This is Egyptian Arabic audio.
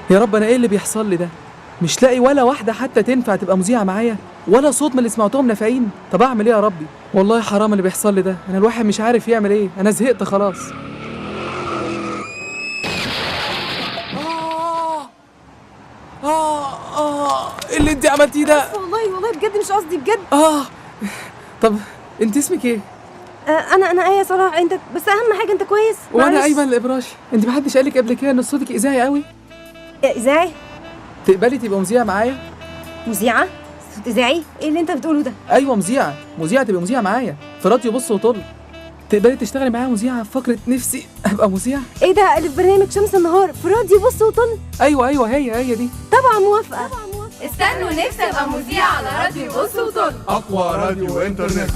يا رب انا ايه اللي بيحصل لي ده؟ مش لاقي ولا واحدة حتى تنفع تبقى مذيعه معايا، ولا صوت من اللي سمعتهم نافعين. طب اعمل ايه يا ربي؟ والله حرام اللي بيحصل لي ده، انا الواحد مش عارف يعمل ايه، انا زهقت خلاص. ايه اللي انت عملتيه ده؟ والله والله بجد مش قصدي بجد. طب انت اسمك ايه؟ انا ايه صلاح. انت بس اهم حاجة انت كويس؟ وانا ايمن الابراشي. انت ما حدش قالك قبل كده ان صوتك اذاعي قوي؟ اذاعي؟ تقبلي تبقى مذيعه معايا؟ مذيعه؟ صوت اذاعي؟ ايه اللي انت بتقوله ده؟ ايوه مذيعه، مذيعه تبقى مذيعه معايا في راديو بص وطل. تقبلي تشتغلي معايا مذيعه في فقره نفسي ابقى مذيعه؟ ايه ده اللي في برنامج شمس النهار في راديو بص وطل؟ ايوه هي دي. طبعا موافقة. استنوا نفسي ابقى مذيعه على راديو بص وطل، اقوى راديو انترنت.